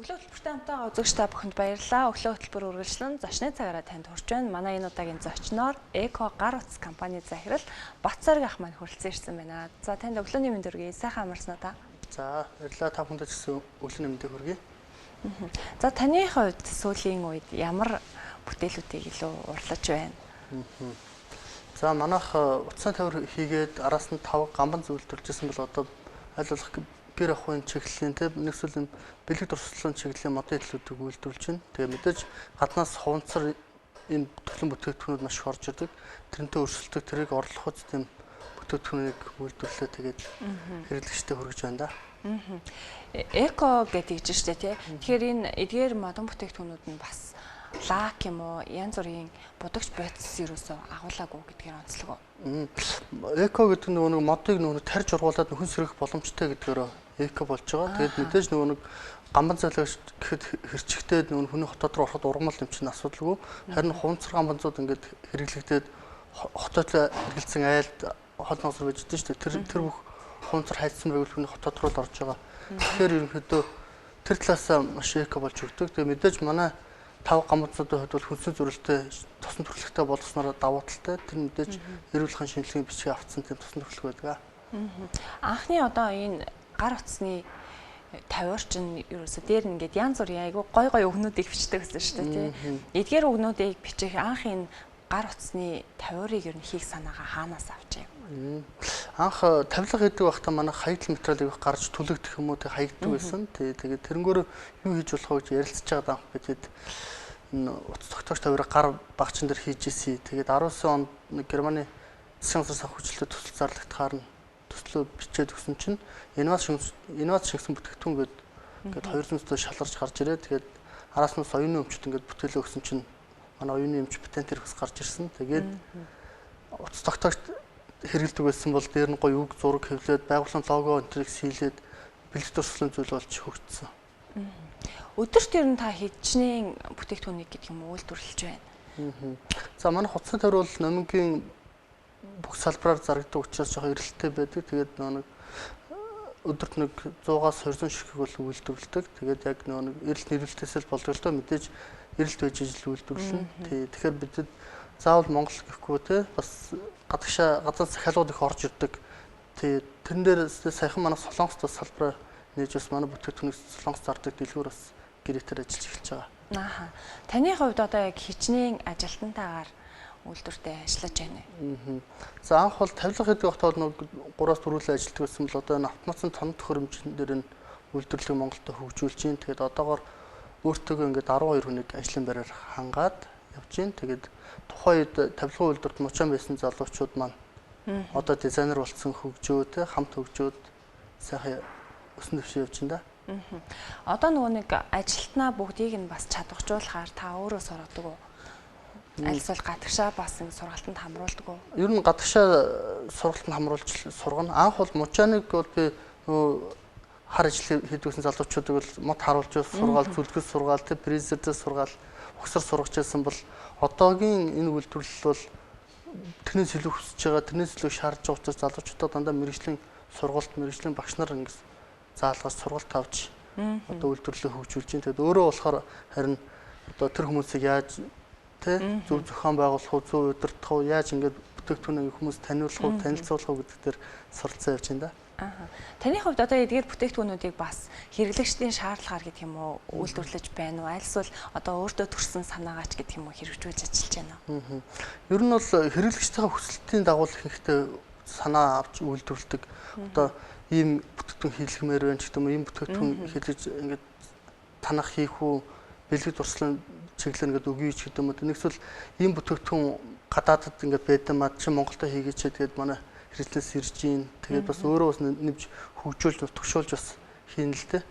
Өглөө хөтөлбөртэй хамтаа үзэгч та бүхэнд баярлалаа. Өглөө хөтөлбөр үргэлжлэн зочны цагаараа танд хүрч байна. Манай энэ удаагийн зочноор Эко гар утас компани захирал Батцорог ах маань хүрэлцэн ирсэн байна. За, танд өглөөний мэнд хүргэе. Сайхан амарсан уу та? За, баярлалаа. Та бүхэнд ч гэсэн өглөөний мэндийг хүргэе. За, таны хувьд сүүлийн үед ямар бүтээлүүдийг илүү урлаж байна? За, манайх утасны тавир хийгээд араас нь 5 гамбан зүйлдвэрлэжсэн бол одоо аль болох гэр ахуйн чиглэлийн те нэгсэл юм бэлэг дурсгалын чиглэлийн модын төлөвлөдийг үйлдвэрлэж байна. Тэгээ мэдээж гаднаас хуванцар ийм төлөн бүтээгдэхүүнүүд маш их орж ирдэг. Тэрнтэй өрсөлдөг, тэрийг орлоход тийм бүтээгдэхүүнийг үйлдвэрлээ, тэгээд хэрэглэгчдэд хүргэж байна да. Эко гэдэг чинь шүү дээ, тий. Тэгэхээр энэ эдгээр модон бүтээгдэхүүнүүд нь бас лак юм уу, янз бүрийн будагч бодис ерөөсөө агуулаагүй гэдгээр онцлог уу? Эко гэдэг нь нөгөө нэг модыг нөгөө тарж ургуулад нөхөн сэргэх боломжтой гэдгээр эко болж байгаа. Тэгээд мэдээж нөгөө нэг гамбан зайлгч гэхэд хэрчэгтэй нөгөө хүний хотод руу ороход ургамал юм чинь асуудалгүй. Харин хуванцар гамбанзууд ингээд хэрэглэгдээд хотод хэрэгэлсэн айлд хол ноосор байж дээ шүү дээ. Тэр бүх хуванцар хайцсан байвал хүний хотод руу л орж байгаа. Тэгэхээр ерөнхийдөө тэр талаас маш эко болж өгдөг. Тэгээд мэдээж манай 5 гамбанцуудын хувьд бол хүнсэн зүрэлтэй тосон төрөлхтэй болгосноор давуу талтай. Тэр мэдээж эрүүл ахуйн шинжилгээний бичгийг авцсан тийм тосон төрөлх байдаг. Анхны одоо энэ гар утасны тавиур чинь ерөөсө дээр ингээд янз бүрийн айгүй гой гой өгнүүдийг бичдэг гэсэн шүү дээ, тий. Эдгээр өгнүүдийг бичих анх энэ гар утасны тавиурыг ер нь хийх санаагаа хаанаас авчээ? Анх тавилга хийдэг байхдаа манай хаягдл материалыг гарч түлэгдэх юм уу тэг хаягддаг байсан. Тэгээд тэрнгээр юу хийж болох вэ гэж ярилцж байгаад анх бид энэ утас тогтоогч тавиурыг гар багчин дээр хийж ирсэн. Тэгээд 19 онд Германы засгийн газар санхүүжилтөд төсөл зарлагдахаар нь төслөө бичээд өгсөн чинь инновац шингэсэн бүтээгдэхүүн гээд 200 шалгарч гарч ирээ. Тэгээд араас нь оюуны өмчт ингээд бүтээлээ өгсөн чинь манай оюуны өмч патент хэрэг гарч ирсэн. Тэгээд утас тогтоогч хэрэгэлдэг байсан бол дээр нь гоё үг зураг хэвлээд байгууллагын лого энтрийг сийлээд бэлэг дурсгалын зүйл болж хөгжсөн. Өдөрт ер нь та хичнээн бүтээгдэхүүнийг гэдэг юм үйлдвэрлэж байна? За, манай утасны тавиур бол номингийн бүх салбараар зарагддаг учраас жоохон эрэлттэй байдаг. Тэгээд нэг өдөрт нэг 100-аас 200 ширхэг бол үйлдвэрлэдэг. Тэгээд яг нэг эрэлт нэрвэлтээс л болдог л доо, мэдээж эрэлт байж ижил үйлдвэрлэнэ. Тэгэхээр бидэд заавал Монгол гэхгүй те бас гадагшаа газар захиалгууд их орж ирдэг. Тэрэн дээр саяхан манай Солонгост бас салбараа нээж бас манай бүтээгдэхүүнийг Солонгос зардаг дэлгүүр бас гэрээтэй ажиллаж эхэлж байгаа. Ааха. Таны хувьд одоо яг хичнээн ажилтнтайгаар үйлдвэртээ ажиллаж байна вэ? За, анх бол тавилга хийдэг байхдаа бол нэг 3-4 ажилладаг байсан бол одоо энэ автоматсан тоног төхөөрөмжн дээр нь үйлдвэрлэлийг Монголд хөгжүүлж байна. Тэгээд одоогоор өөртөөгөө ингээд 12 хүнийг ажлын байраар хангаад явж байна. Тэгээд тухайн үед тавилгын үйлдвэрт мучаан байсан залуучууд маань одоо дизайнер болсон, хөгжөөд хамт хөгжөөд сайхан өсөн дэвшээ явж байна да. Одоо нөгөө нэг ажилтнаа бүгдийг нь бас чадваржуулахаар та өөрөө сургадаг уу? Аль эсвэл гадагшаа бас ингэ сургалтанд хамруулдаг уу? Ер нь гадагшаа сургалтанд хамруулж сургана. Анх бол мучааныг бол би нөгөө хар ажил хийдэг гэсэн залуучуудыг бол мод харуулж сургаал, зүлгэл сургаал, тэ призердээ сургаал, угсар сургаж байсан бол одоогийн энэ үйлдвэрлэл бол тэрнээс илүү өсөж байгаа, тэрнээс илүү шаардж байгаа учраас залуучуудаа дандаа мэрэгжлийн сургалт, мэрэгжлийн багш нар ингэ заалгаж сургалт авч одоо үйлдвэрлэлээ хөгжүүлж байна. Тэгээд өөрөө болохоор харин одоо тэр хүмүүсийг яаж тэ зөв зохион байгуулах уу, зөв удирдах уу, яаж ингээд бүтээгдэхүүнийг хүмүүс таниулах уу, танилцуулах уу гэдэг дээр суралцсан явж байна да. Аа. Таны хувьд одоо эдгээр бүтээгдэхүүнүүдийг бас хэрэглэгчдийн шаардлагаар гэдэг юм уу үйлдвэрлэж байна уу? Аль эсвэл одоо өөртөө төрсэн санаагаач гэдэг юм уу хэрэгжүүлж ажиллаж байна уу? Ер нь бол хэрэглэгчдийн хүсэлтийн дагуу ихэнхдээ санаа авч үйлдвэрлэдэг. Одоо ийм бүтээгдэхүүн хийлгэмээр байна ч гэдэг юм уу, ийм бүтээгдэхүүн хийлгэж ингээд танах хийх үү, бэлэг дурсгалын чиглэлээр ингээд өгье ч гэдэг юм уу. Нэгсвэл ийм бүтээгдэхүүн гадаадд ингээд байдаг мад чи Монголдо хийгээч, тэгээд манай хэрэглээс ирж гин. Тэгээд бас өөрөө бас нэмж хөгжүүлж нутагшуулж бас хийнэ л дээ.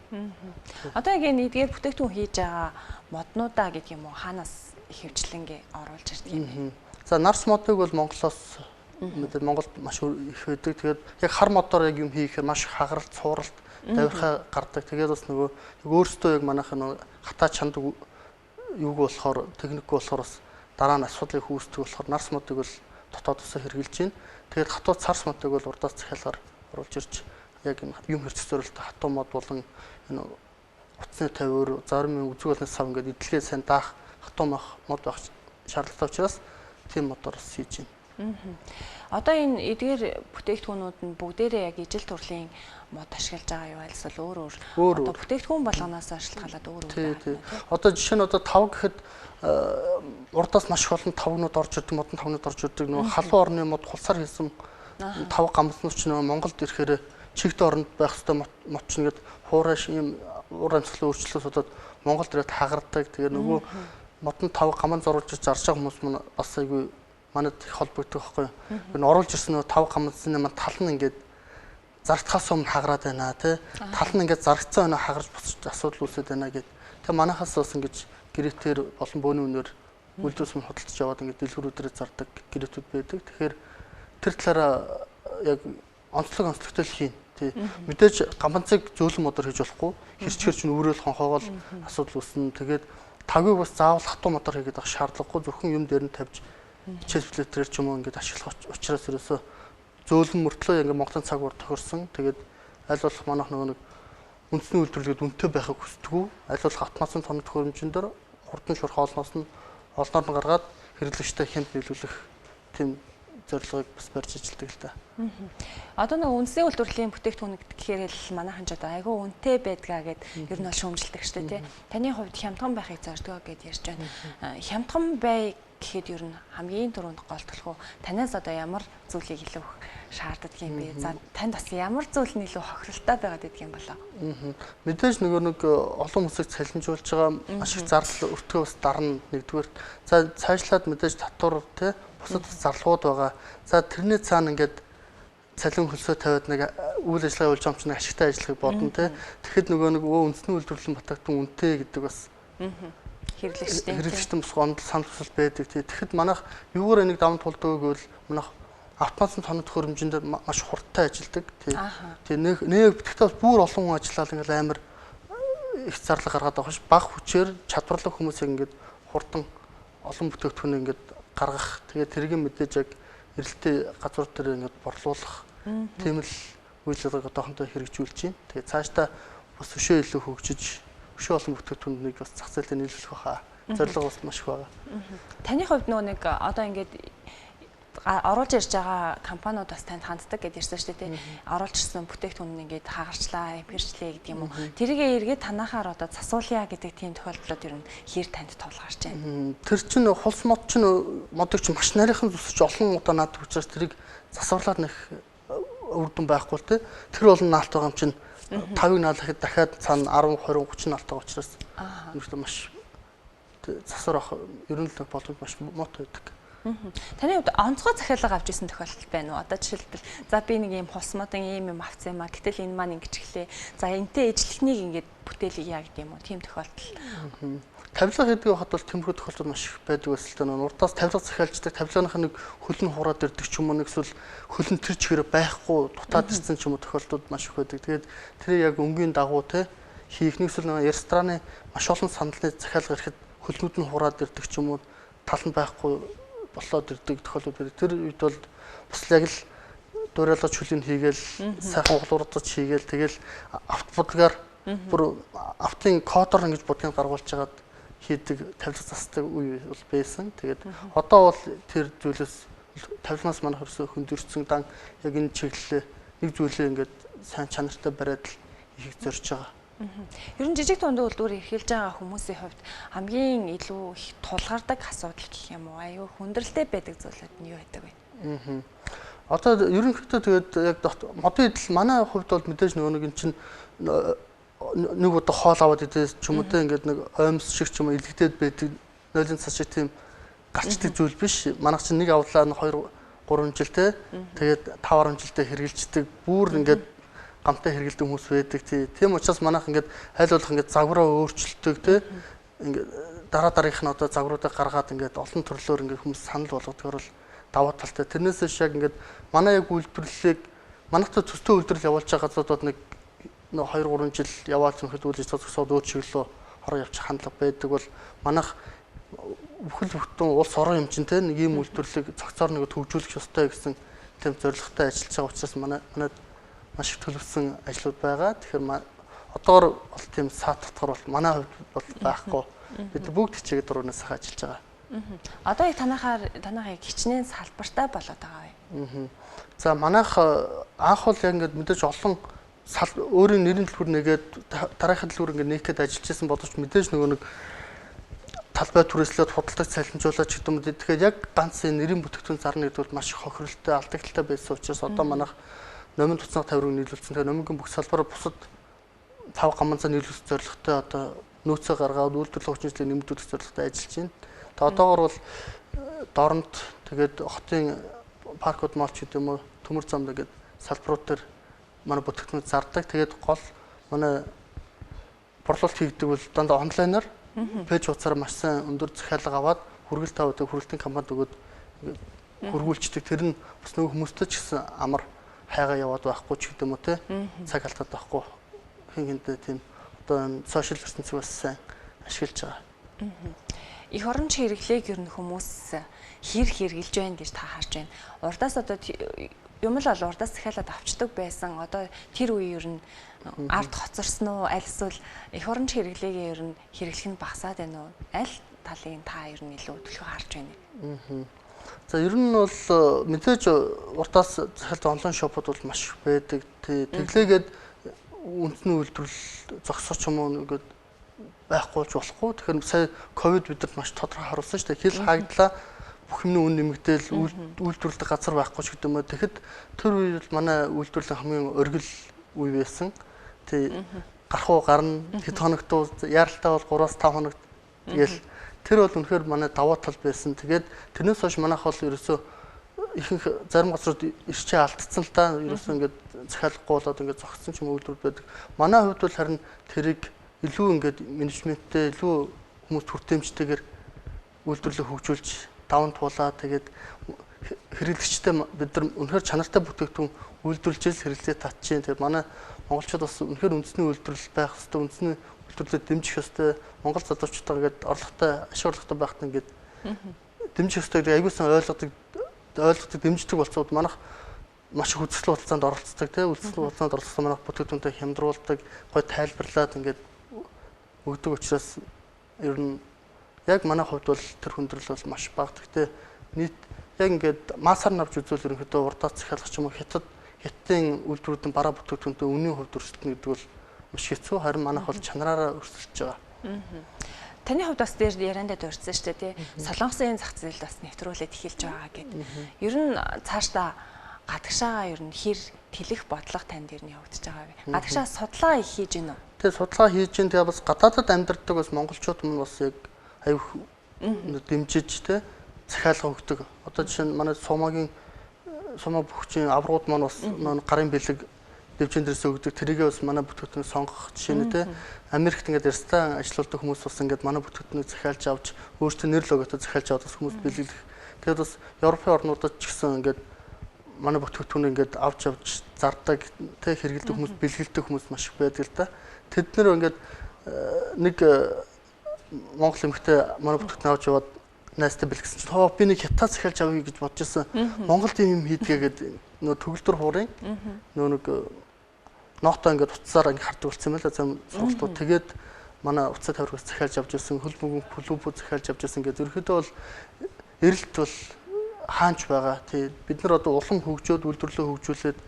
Одоо яг энэ эдгээр бүтээгдэхүүн хийж байгаа моднуудаа гэдэг юм уу хаанаас ихэвчлэнгээ оруулж ирдэг юм бэ? За, нарс модыг бол Монголоос мэдээ Монголд маш их байдаг. Тэгээд яг хар модоор яг юм хийхээр маш хагаралт, сууралт, давирхай гардаг. Тэгээд бас нөгөө яг өөрсдөө яг манайх нөгөө хатаа чандаг юуг болохоор техникгүй болохоор бас дараа нь асуудлыг үүсдэг болохоор нарс модыг бол дотоодосоо хэрэгжилж байна. Тэгээд хатуу царс модыг бол урдаас захиалгаар оруулж ирж яг юм хэрцэх зорилттой хатуу мод болон энэ утасны тавиур, зарим үзэг болны сав ингээд идэлгээ сайн даах, хатуу мах мод байх шаардлагатай учраас тийм модоор бас хийж байна. Одоо энэ эдгээр бүтээгдэхүүнүүд нь бүгдээрээ яг ижил төрлийн мод ашиглаж байгаа юу, альсвал өөр өөр одоо бүтээгдэхүүн болгоноос шалтгаалаад өөр өөр байна. Одоо жишээ нь одоо тав гэхэд урдаас маш их олон тавгнууд орж ирдэг, модон тавгнууд орж ирдэг. Нөгөө халуун орны мод хулсаар хийсэн тав гамснууд ч нөгөө Монголд ирэхээр чигт оронд байх ёстой мод ч нэгэд хуурай ийм уур амьсгалын өөрчлөлтөөс болоод Монголд ирээд хагардаг. Тэгээ нөгөө модон тав гаман зурулж зарж байгаа хүмүүс мань бас айгүй манад их холбогддог байхгүй юу. Энэ оруулж ирсэн нөгөө тав гамансны маань тал нь ингээд зарагдахаас өмнө хагараад байна тий. Тал нь ингээд зарагдсан өнө хагарч буцаж асуудал үүсээд байна гэд. Тэгээ манайхаас бас ингэж гэрэтээр болон бөөний үнээр үйлдвэрс мөн худалдаж яваад ингээд дэлгүүрүүдээр зардаг гэрэтүүд байдаг. Тэгэхээр тэр талаараа яг онцлог онцлогтой л хийн. Тий. Мэдээж гамбанцыг зөөлөн модоор хийж болохгүй. Хэрчгэр чинь үүрэл хонхоогоол асуудал үүснэ. Тэгээд тавгийг бас заавал хатуу модоор хийгээд авах шаардлагагүй. Зөвхөн юм дээр нь тавьж хичээл плетерээр ч юм уу ингээд ашиглах учраас ерөөсөө зөөлөн мөртлөө ингээд Монголын цаг ур тохирсон. Тэгээд аль болох манайх нөгөө нэг үндэсний үйлдвэрлэлд үнэтэй байхыг хүсдэггүй. Аль болох автоматсан тоног төхөөрөмжөн дээр хурдан шурх олноос нь олноор нь гаргаад хэрэглэгчтэй хямд нийлүүлэх тийм зорилгыг бас барьж ажилладаг л та. Одоо нэг үндэсний үйлдвэрлэлийн бүтээгдэхүүн гэхээр л манайхан ч одоо айгүй үнэтэй байдгаа гэд ер нь бол шүүмжилдэг шүү дээ, тий. Таны хувьд хямдхан байхыг зордгоо гэд ярьж байна. Хямдхан бай гэхэд ер нь хамгийн түрүүнд голтолох уу? Танаас одоо ямар зүйлийг илүү шаарддаг юм бэ? За танд бас ямар зүйл нь илүү хохиролтой байгаад идэх юм болоо? Мэдээж нөгөө нэг олон хүмүүсийг цалинжуулж байгаа маш их зардал өртгөө бас дарна нэгдүгээр. За цаашлаад мэдээж татвар тий бусад зарлууд байгаа. За тэрний цаана ингээд цалин хөлсөө тавиад нэг үйл ажиллагаа явуулж байгаа юм чинь ашигтай ажиллахыг бодно тий. Тэгэхэд нөгөө нэг үндэсний үйлдвэрлэлийн батагдсан үнэтэй гэдэг бас хэрэглэгчдийн бас гомдол санал хүсэл байдаг тий. Тэгэхэд манайх юугаар энийг даван тулдаг гэвэл манайх автоматсан тоног төхөөрөмжөнд маш хурдтай ажилладаг тий. Тий нэг битгтээ бас бүр олон хүн ажиллаад ингээл амар их зарлага гаргаад байгаа ш. Баг хүчээр чадварлаг хүмүүсийг ингээд хурдан олон бүтээгдэхүүн ингээд гаргах. Тэгээ тэрийг мэдээж яг эрэлттэй газар дээр ингээд борлуулах тийм л үйл ажиллагааг одоохондоо хэрэгжүүлж байна. Тэгээ цаашдаа бас өшөө илүү хөгжиж өшөө олон бүтээгдэхүүнийг бас зах зээлд нийлүүлэх байхаа. Зорилго бас маш их байгаа. Таны хувьд нөгөө нэг одоо ингээд оруулж ирж байгаа компаниуд бас танд ханддаг гэдээ ярьсан шүү дээ, тий. Оруулж ирсэн бүтээгдэхүүн нь ингээд хагарчлаа, эмхэрчлээ гэдэг юм уу. Тэрийгээ эргээд танахаар одоо засуулъя гэдэг тийм тохиолдлууд ер нь хэр танд тулгарч байна? Тэр чинь хулс мод чинь модыг чинь маш нарийнхан зүсэж олон удаа наадаг учраас тэрийг засварлаад нэг үр дүн байхгүй л тий. Тэр олон наалт байгаа юм чинь 5-ыг наалахад дахиад цаана 10, 20, 30 наалт байгаа учраас ерөөсөө маш засвар авах ер нь л боломж маш муутай байдаг. Таны хувьд онцгой захиалга авч ирсэн тохиолдол байна уу? Одоо жишээлбэл за би нэг ийм хулс модон ийм юм авсан юм а. Гэтэл энэ маань ингэж эхлэе. За энтэй ижлэхнийг ингээд бүтээлийг яа гэдэг юм уу? Тийм тохиолдол. Тавилга хийдэг байхад бол тиймэрхүү тохиолдол маш их байдаг байсан л та. Урдаас тавилга захиалждаг тавилганых нэг хөл нь хураад ирдэг ч юм уу, нэг эсвэл хөл нь тэр чигээр байхгүй дутаад ирсэн ч юм уу тохиолдлууд маш их байдаг. Тэгээд тэрийг яг өнгийн дагуу те хийх нэг эсвэл нэг рестораны маш олон саналны захиалга ирэхэд хөлнүүд нь хураад ирдэг ч юм уу, тал нь байхгүй болоод ирдэг тохиолдол байдаг. Тэр үед бол бас яг л дуурайлгаж хөлийг хийгээл сайхан хулуурдаж хийгээл тэгэл авт будгаар бүр автын кодоор ингэж будгийг гаргуулж хагаад хийдэг тавилга засдаг үе бол байсан. Тэгээд одоо бол тэр зүйлээс тавилгаас манайх ерөөсөө хөндөрсөн дан яг энэ чиглэлээ нэг зүйлээ ингээд сайн чанартай бариад л их зорж байгаа. Ер нь жижиг дунд үйлдвэр эрхэлж байгаа хүмүүсийн хувьд хамгийн илүү их тулгардаг асуудал гэх юм уу? Аюу хүндрэлтэй байдаг зүйлүүд нь юу байдаг вэ? Одоо ерөнхийдөө тэгээд яг модын идэл манай хувьд бол мэдээж нөгөө нэг эн чинь нэг удаа хоол аваад идээс ч юм уу те ингээд нэг оймс шиг ч юм уу илэгдээд байдаг нойлын цас шиг тийм гарчдаг зүйл биш. Манайх чинь нэг авлаа 2 3 жил те тэгээд 5 10 жилдээ хэрэгжилдэг бүр ингээд гамтай хэрэгэлдэг хүмүүс байдаг тий. Тийм учраас манайх ингээд аль болох ингээд загвараа өөрчилдөг тий. Ингээд дараа дараагийнх нь одоо загваруудыг гаргаад ингээд олон төрлөөр ингээд хүмүүс санал болгодгоор л даваа талтай. Тэрнээс биш яг ингээд манай яг үйлдвэрлэлийг манайхтай төстэй үйлдвэрлэл явуулж байгаа газруудад нэг 2 3 жил яваал зөнхөд үйл ажиллагаа зогсоод өөр чиглэлөө хороо явчих хандлага байдаг бол манайх бүхэл бүтэн улс орон юм чинь тий нэг ийм үйлдвэрлэлийг цогцоор нэг төвжүүлэх ёстой гэсэн тийм зорилготой ажиллаж байгаа учраас манай маш их төлөвлөсөн ажлууд байгаа. Тэгэхээр Одоогор бол тийм саад татвар бол манай хувьд бол байхгүй. Бид бүгд хичээгээд дурнаас ажиллаж байгаа. Одоо яг танахыг хичнээн салбартай болоод байгаа вэ? За манайх анх бол яг ингээд мэдээж олон өөрийн нэрийн төлбөр нэгээд дараагийнхын төлбөр ингээд нээх гээд ажиллаж байсан боловч мэдээж нөгөө нэг талбай түрээслээд худалдаж цалинжуулаад ч гэдэг юм. Тэгэхээр яг ганц энэ нэрийн бүтээгдэхүүн зарна гэдэг бол маш их хохиролтой, алдагдaltaй байсан учраас одоо манайх номын туцнах 50 руу нийлүүлсэн. Тэгэхээр номынгийн бүх салбараар бусад 5 гаманцаа нийлүүлэх зорилготой одоо нөөцөө гаргаад үйлдвэрлэх хүчин чанарыг нэмэгдүүлэх зорилготой ажиллаж байна. Тэгээ одоогор бол Дорнод тэгээд хотын паркууд мол ч гэдэг юм уу төмөр замд ингээд салбарууд дээр манай бүтээгдэхүүн зардаг. Тэгээд гол манай борлуулалт хийгдэг бол дандаа онлайнаар пэйж хуудасаар маш сайн өндөр захиалга аваад хүргэлт авдаг хүргэлтийн компанид өгөөд хөргүүлждэг. Тэр нь бас нөгөө хүмүүстэй ч гэсэн амар хайгаа яваад байхгүй ч гэдэг юм уу те цаг алдаад байхгүй хин хинтээ тийм одоо сошиал ертөнцийг бас сайн ашиглаж байгаа. Их оронч хэрэглээг ер нь хүмүүс хэр хэрэглэж байна гэж та харж байна. Урдаас одоо юм л бол урдаас захиалаад авчдаг байсан. Одоо тэр үе ер нь ард хоцорсон уу? Аль эсвэл их оронч хэрэглээгээ ер нь хэрэглэх нь багасаад байна уу? Аль талыг та ер нь илүү төлхөө харж байна? За ер нь бол мэдээж урдаас захиалт онлайн шопууд бол маш их байдаг. Тэглээгээд үндэсний үйлдвэрлэл зогсооч юм уу ингээд байхгүй ч болохгүй. Тэгэхээр сая ковид бидэнд маш тодорхой харуулсан шүү дээ. Хил хаагдлаа, бүх юмны үн нэмэгдээл, үйлдвэрлэдэг газар байхгүй ч гэдэг юм уу. Тэгэхэд тэр үед бол манай үйлдвэрлэлийн хамгийн оргил үе байсан. Тэг гарах уу гарна, хэд хоногт уу, яаралтай бол 3-5 хоногт. Тэгэл тэр бол үнэхээр манай давуу тал байсан. Тэгээд тэрнээс хойш манайх бол ерөөсөө ихэнх зарим газрууд ирчээ алдсан л та. Ерөөсөө ингээд захиалгагүй болоод ингээд зогссон ч юм үйлдвэр байдаг. Манай хувьд бол харин тэрийг илүү ингээд менежменттэй, илүү хүмүүс хүртээмжтэйгээр үйлдвэрлэлийг хөгжүүлж даван туулаа. Тэгээд хэрэглэгчтэй бид нар үнэхээр чанартай бүтээгдэхүүн үйлдвэрлэж л хэрэглээ татчихээн. Тэгээд манай монголчууд бас үнэхээр үндэсний үйлдвэрлэл байх ёстой, үндэсний үйлдвэрлэлд дэмжих ёстой. Монгол залуучуудаа ингээд орлоготой, ашиг орлоготой байхад ингээд дэмжих ёстой гэдэг аягүй сайн ойлгодог, дэмждэг болцоод манайх маш их үзэсгэлэн худалдаанд оролцдог тийм үзэсгэлэн худалдаанд оролцсон манайх бүтээгдэхүүнтэй хямдруулдаг, гой тайлбарлаад ингээд өгдөг учраас ер нь яг манай хувьд бол тэр хүндрэл бол маш бага. Гэхдээ нийт яг ингээд массаар навж үзвэл ерөнхийдөө урдаас захиалах ч юм уу хятадын үйлдвэрүүдийн бараа бүтээгдэхүүнтэй үнийн хувьд өрсөлдөнө гэдэг бол маш хэцүү. Харин манайх бол чанараараа өрсөлдөж байгаа. Таны хувьд бас дээр яриандаа дурдсан шүү дээ тий. Солонгосын зах зээлд бас нэвтрүүлээд эхэлж байгаа гэдэг. Ер нь цаашдаа гадагшаага ер нь хэр тэлэх бодлого танд ер нь явагдаж байгаа вэ? Гадагшаа судалгаа их хийж гин үү? Тэгээ судалгаа хийж гин. Тэгээ бас гадаадад амьдардаг бас монголчууд мөн бас яг аюух дэмжиж тий захиалга өгдөг. Одоо жишээ нь манай сумаа бүхчийн аврагууд маань бас гарын бэлэг дэвжин дээрээс өгдөг. Тэрийгээ бас манай бүтээгдэхүүн сонгох жишээ нь тий. Америкт ингээд ресторан ажилладаг хүмүүс бас ингээд манай бүтээгдэхүүнийг захиалж авч өөрсдөө нэр логотой захиалж аваад бас хүмүүс бэлэглэх. Тэгээд бас Европын орнуудад ч гэсэн ингээд манай бүтээгдэхүүнийг ингээд авч зардаг тий хэрэглэдэг хүмүүс, бэлгэлдэг хүмүүс маш их байдаг л да. Тэд нэр ингээд нэг монгол эмэгтэй манай бүтээгдэхүүн авч яваад найзтай бэлгэсэн чинь хоо би нэг хятад захиалж авъя гэж бодож ирсэн. Монголд юм хийдгээ гэдэг нөө төгөлдөр хуурын нөө нэг ноотоо ингээд утсаар ингээд хардаг болсон юм байна л зам сургалтууд. Тэгээд манай утсаа тавиргаас захиалж авч ирсэн, хөл бөмбөг клубүүд захиалж авч ирсэн гэдэг. Ерөнхийдөө бол эрэлт бол хаанч байгаа. Тий бид нар одоо улам хөгжөөд үйлдвэрлэлээ хөгжүүлээд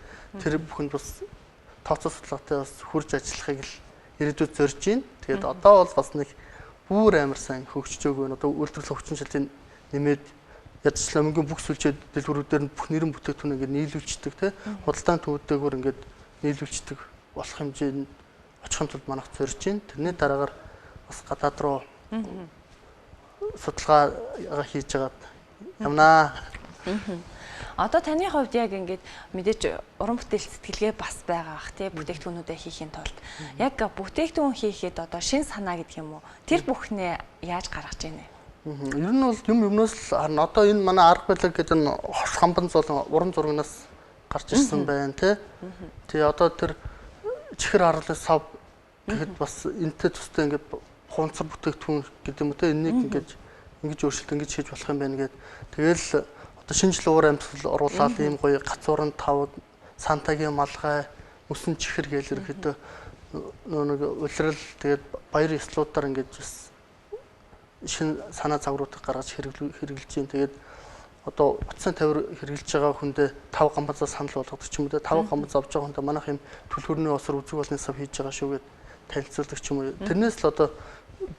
тэр бүхэнд бас тооцоо судалгаатай бас хурж ажиллахыг л ирээдүйд зорж байна. Тэгээд одоо бол бас нэг бүр амар сайн хөгжиж өгөө. Одоо үйлдвэрлэл хүчин чадлын нэмээд ядч ламгийн бүх сүлжээ дэлгүүрүүдээр нь бүх нэрэн бүтээгдэхүүн ингээд нийлүүлждэг тий. Худалдаан төвдөөгөр ингээд нийлүүлждэг болох хэмжээнд очихын тулд манайх зорж байна. Тэрний дараагаар бас гадаад руу судалгаа хийж байгаад явнаа. Одоо таны хувьд яг ингээд мэдээж уран бүтээл сэтгэлгээ бас байгаа бах тий бүтээгдэхүүнүүдээ хийхин тулд яг бүтээгдэхүүн хийхэд одоо шин санаа гэдэг юм уу тэр бүхнээ яаж гаргаж ийнэ? Ер нь бол юмнаас л харна. Одоо энэ манай арга барил гэдэг нь хос хамбан зол уран зурагнаас гарч ирсэн байна тий. Тэгээ одоо тэр чихэр харлын сав гэхэд бас энтэй төстэй ингээд хунцар бүтээгдэхүүн гэдэг юм уу тий энийг ингээд ингэж өөрчлөлт ингэж хийж болох юм байна гэд. Тэгэл одоо шинэ жил уур амьсгал оруулаад ийм гоё гацуурын тав, сантагийн малгай, мөсөн чихэр гээл ерөөхдөө нэг улирал тэгээд баяр ёслуудаар ингээд бас шинэ санаа загваруудыг гаргаж хэрэглэж байна. Тэгээд одоо утасны тавир хэрэглэж байгаа хүндээ 5 гамбазаа санал болгодог ч юм уу, 5 гамбаз авч байгаа хүндээ манайх юм түлхүүрний осор үзэг болны сав хийж байгаа шүү гэд танилцуулдаг ч юм уу. Тэрнээс л одоо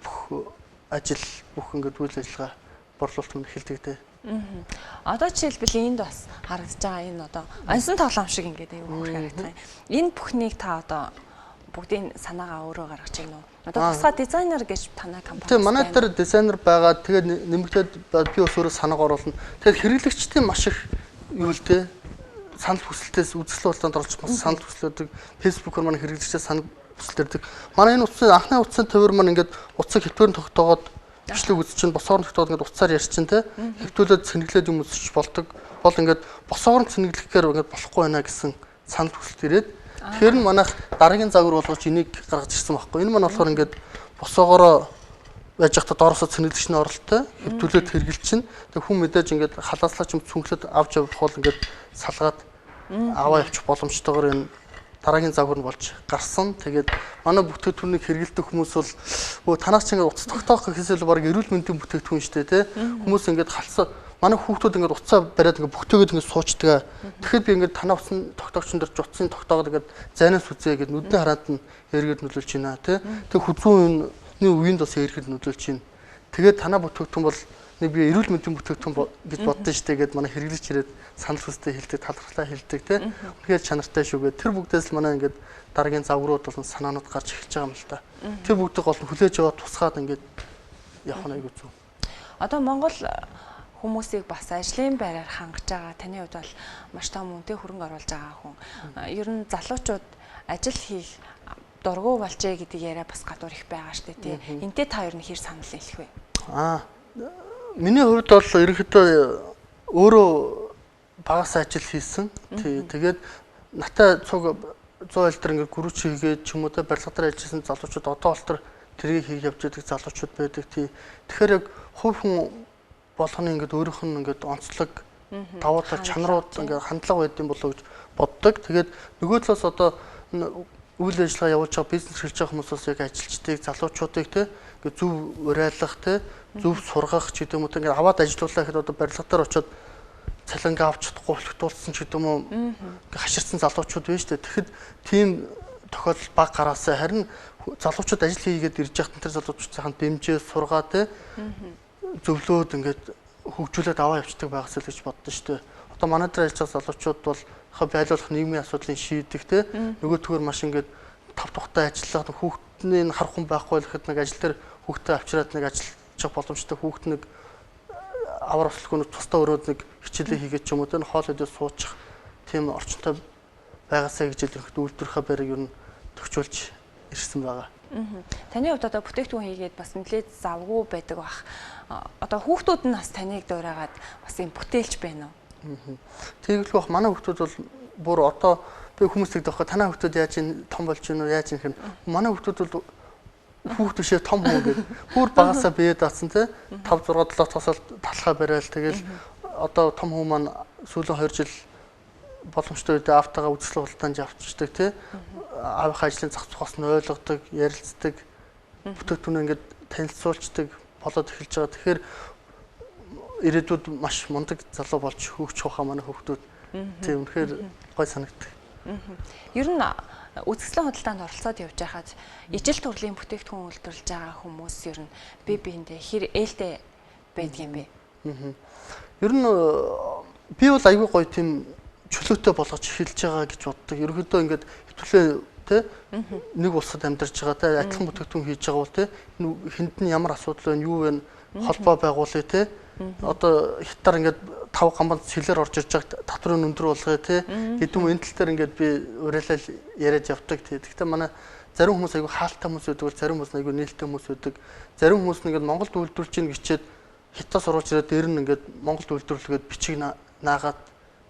бүх ажил, бүх ингээд үйл ажиллагаа борлуулалт мөн эхэлдэг дээ. Одоо жишээлбэл энд бас харагдаж байгаа энэ одоо онсон тоглоом шиг ингээд аюу хөөрхөн харагдах юм. Энэ бүхнийг та одоо бүгдийн санаагаа өөрөө гаргаж байна уу? Одоо тусгай дизайнер гэж танай компани. Тийм, манай дээр дизайнер байгаа. Тэгээд нэмэгдээд би бас өөрөө санаагаа оруулна. Тэгээд хэрэглэгчдийн маш их юу л дээ санал хүсэлтээс үзэсгэлэн худалдаанд оролцож бас санал хүслэдэг. Facebook-оор манай хэрэглэгчдээ санал хүсэлт ирдэг. Манай энэ утасны анхны утасны төвөр маань ингээд утсыг хэвтвэр нь тогтоогоод бичлэг үзэж чинь босоор нь тогтоогоод ингээд утсаар ярьчин те. Хэвтүүлээд цэнэглээд юм үзэж болдог. Бол ингээд босоор нь цэнэглэхээр ингээд болохгүй байна гэсэн санал хүсэлт ирээд тэгэхээр нь манайх дараагийн загвар болгож энийг гаргаж ирсэн байхгүй. Энэ маань болохоор ингээд босоогоороо байж байхдаа доороосоо цэнэглэгчний оролттой хэвтүүлээд хэрэглэж чинь. Тэг хүн мэдээж ингээд халааслаач юм цүнхлэд авч явах бол ингээд салгаад аваа явчих боломжтойгоор энэ дараагийн загвар нь болж гарсан. Тэгээд манай бүтээгдэхүүнийг хэрэглэдэг хүмүүс бол өө танаас ч ингээд утас тогтоох гэхээс илүү баг эрүүл мэндийн бүтээгдэхүүн шүү дээ, тэ. Хүмүүс ингээд халсан манай хүүхдүүд ингээд утсаа бариад ингээд бүтээгдэхүүн ингээд суучдаг. Тэгэхэд би ингээд танаа утсан тогтоогчон дээр утсын тогтоогод ингээд зайнаас үзье гэд нүдний хараанд нь эргээд нөлөөлж байна, тэ. Тэг хүзүүн үеийн үеинд бас эргээд нөлөөлж байна. Тэгээд танаа бүтээгдэхүүн бол нэг би эрүүл мэндийн бүтээгдэхүүн гэж боддоо штэ гэд манай хэрэглэгч ирээд санал хүсэлтээ хэлдэг, талархлаа хэлдэг, тэ. Үнэхээр чанартай шүү гэд тэр бүгдээс л манай ингээд дараагийн загварууд болон санаанууд гарч эхэлж байгаа юм л та. Тэр бүгдийг гол нь хүлээж аваад тусгаад ингээд явах нь аягүй зүг. Одоо Монгол хүмүүсийг бас ажлын байраар хангаж байгаа. Таны хувьд бол маш том үнэтэй хөрөнгө оруулж байгаа хүн. Ер нь залуучууд ажил хийх дургу болжээ гэдэг яриа бас гадуур их байгаа штэ, тий. Энтэй та ер нь хэр санал нийлэх вэ? Миний хувьд бол ерөнхийдөө өөрөө багаас ажил хийсэн. Тий. Тэгээд натаа цуг 100 айл дээр ингээд гүрүүч хийгээд ч юм уу те барилга дээр ажилласан залуучууд одоо болтор тэрийг хийж явж байдаг залуучууд байдаг. Тий. Тэгэхээр яг хувь хүн болгоны ингээд өөрийнх нь ингээд онцлог давуу тал чанарууд ингээд хандлага байд юм болоо гэж боддог. Тэгээд нөгөө талаас одоо үйл ажиллагаа явуулж байгаа бизнес эрхэлж байгаа хүмүүс бас яг ажилчдыг, залуучуудыг те ингээд зөв уриалгах те зөв сургах ч гэдэг юм уу те ингээд аваад ажиллуулаа гэхэд одоо барилга дээр очиод цалингаа авч чадахгүй хүлэгдүүлсэн ч гэдэг юм уу ингээд хаширсан залуучууд байна шүү дээ. Тэгэхэд тийм тохиолдол баг гараасаа харин залуучууд ажил хийгээд ирж байхад тэр залуучууд сайхан дэмжээ сургаа те зөвлөөд ингээд хөгжүүлээд аваа явцдаг байгаасаа л гэж боддоо шүү дээ. Одоо манай дээр ажиллаж байгаа залуучууд бол байлуулах нийгмийн асуудлыг шийдэх те нөгөөтгөр маш ингээд тав тухтай ажиллах хүүхдний харах хүн байхгүй гэхэд нэг ажил дээр хүүхдээ авчираад нэг ажиллах боломжтой хүүхд нэг авар услгүй нэг тусдаа өрөөд нэг хичээлээ хийгээд ч юм уу те хоол идээ суучих тийм орчинтой байгаасаа гэж илэрхт үйлдвэрийнхээ байрыг ер нь төгчүүлж ирсэн байгаа. Таны хувьд одоо бүтээгдэхүүн хийгээд бас нэлээд завгүй байдаг бах. Одоо хүүхдүүд нь бас таныг дуурайгаад бас юм бүтээлч байна уу? Тэгэлгүй бах. Манай хүүхдүүд бол бүр одоо би хүмүүс тэгдэг байхгүй танай хүүхдүүд яаж ин том болж гинүү яаж ин гэм. Манай хүүхдүүд бол хүүхд бишээ том хүн гэдэг. Бүр багасаа бие даацсан те 5 6 7 тосол талхаа барайл тэгэл одоо том хүн маань сүүлийн 2 жил боломжтой үед аавтайгаа үзэсгэлэн худалдаанд явчихдаг те. Аавынхаа ажлын зах зохиос нь ойлгодог, ярилцдаг, бүтээгдэхүүнээ ингээд танилцуулцдаг болоод эхэлж байгаа. Тэгэхээр ирээдүйд маш мундаг залуу болж хөгжих байхаа манай хүүхдүүд. Тийм үнэхээр гой санагддаг. Ер нь үзэсгэлэн худалдаанд оролцоод явж байхад ижил төрлийн бүтээгдэхүүн үйлдвэрлэж байгаа хүмүүс ер нь бие биендээ хэр ээлтэй байдаг юм бэ? Ер нь би бол аягүй гоё тийм чөлөөтэй болгож эхэлж байгаа гэж боддог. Ерөнхийдөө ингээд хэвлээ тэ нэг улсад амьдарч байгаа тэ адилхан бүтээгдэхүүн хийж байгаа бол тэ хүнд нь ямар асуудал байна, юу вэ, холбоо байгуулъя тэ. Одоо хятадаар ингээд 5 гамбанд сэлээр орж ирж байгаа татврын өндөр болгоё тэ гэдэг юм энэ тал дээр ингээд би уриалал яриад явдаг тэ. Гэхдээ манай зарим хүмүүс аягүй хаалтай хүмүүс байдаг бол зарим хүмүүс аягүй нээлттэй хүмүүс байдаг. Зарим хүмүүс нь ингээд Монголд үйлдвэрлэж ийн гिचээд хятадаас оруулж ирээд дээр нь ингээд Монголд үйлдвэрлэгээд бичиг наагаад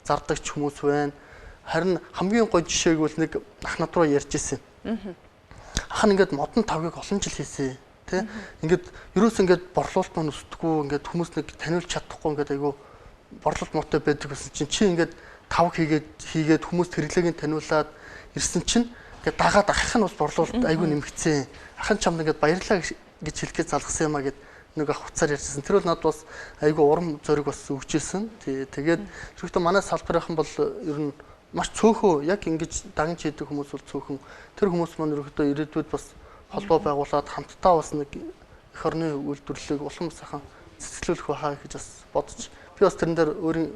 зардаг ч хүмүүс байна. Харин хамгийн гоё жишээг бол нэг ах над руу ярьж ирсэн. Ах нь ингээд модон тавгийг олон жил хийсэн тэ. Ингээд ерөөс ингээд борлуулалт маань өсдөггүй ингээд хүмүүс нэг таниулж чадахгүй ингээд айгүй борлуулалт муутай байдаг гэсэн чинь чи ингээд тавг хийгээд хүмүүс хэрэглээг нь таниулаад ирсэн чинь Ингээд дагаад ахих нь бас борлуулалт айгүй нэмэгдсэн. Ах нь чамд ингээд баярлалаа гэж хэлэх гэж залгасан юм а гэд нэг ах хуцаар ярьжсэн. Тэр бол надад бас айгүй урам зориг бас өгчээсэн. Тэгээд зөвхөн манай салбарынхан бол ер нь маш цөөхөө яг ингэж дагнж хийдэг хүмүүс бол цөөхөн. Тэр хүмүүс маань ерөөхдөө ирээдүйд бас холбоо байгуулад хамтдаа бас нэг эх орны үйлдвэрлэлийг улам сайхан цэцэглүүлэх байхаа гэж бас бодож би бас тэрэн дээр өөрийн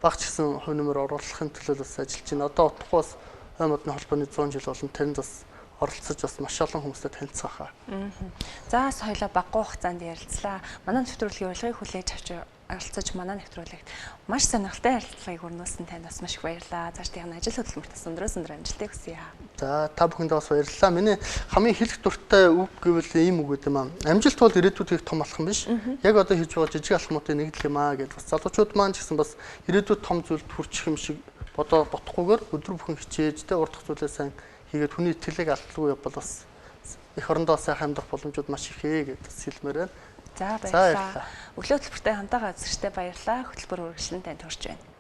баг ч гэсэн хувь нэмэр оруулахын төлөө бас ажиллаж байна. Одоо утгагүй бас ой модны холбооны 100 жил болон тэрэнд бас оролцож бас маш олон хүмүүстэй танилцах хаа. За соёлоо баггүй хугацаанд ярилцлаа. Манай нэвтрүүлгийн урилгыг хүлээж авч оролцож манай нэвтрүүлэгт маш сонирхолтой ярилцлагыг өрнүүлсэн танд бас маш их баярлалаа. Цаашдын ажил хөдөлмөрт бас өндрөөс өндөр амжилтыг хүсье. За та бүхэндээ бас баярлалаа. Миний хамгийн хэлэх дуртай үг гэвэл ийм үг гэдэм аа. Амжилт бол ирээдүйд хийх том алхам биш. Яг одоо хийж байгаа жижиг алхмуудын нэг л юм аа гэдээ бас залуучууд маань ч гэсэн бас ирээдүйд том зүйлд хүрчих юм шиг бодоо ботхгүйгээр өдөр бүхэн хичээж тэ урдах зүйлээ сайн хийгээд хүний итгэлийг алдалгүй явбал бас эх орондоо сайхан амьдрах боломжууд маш их ээ гэдээ бас хэлмээр байна. За баярлалаа. Өглөө хөтөлбөртэй хамтаага үзэгчтэй баярлалаа. Хөтөлбөр үргэлжлэн танд хүрч байна.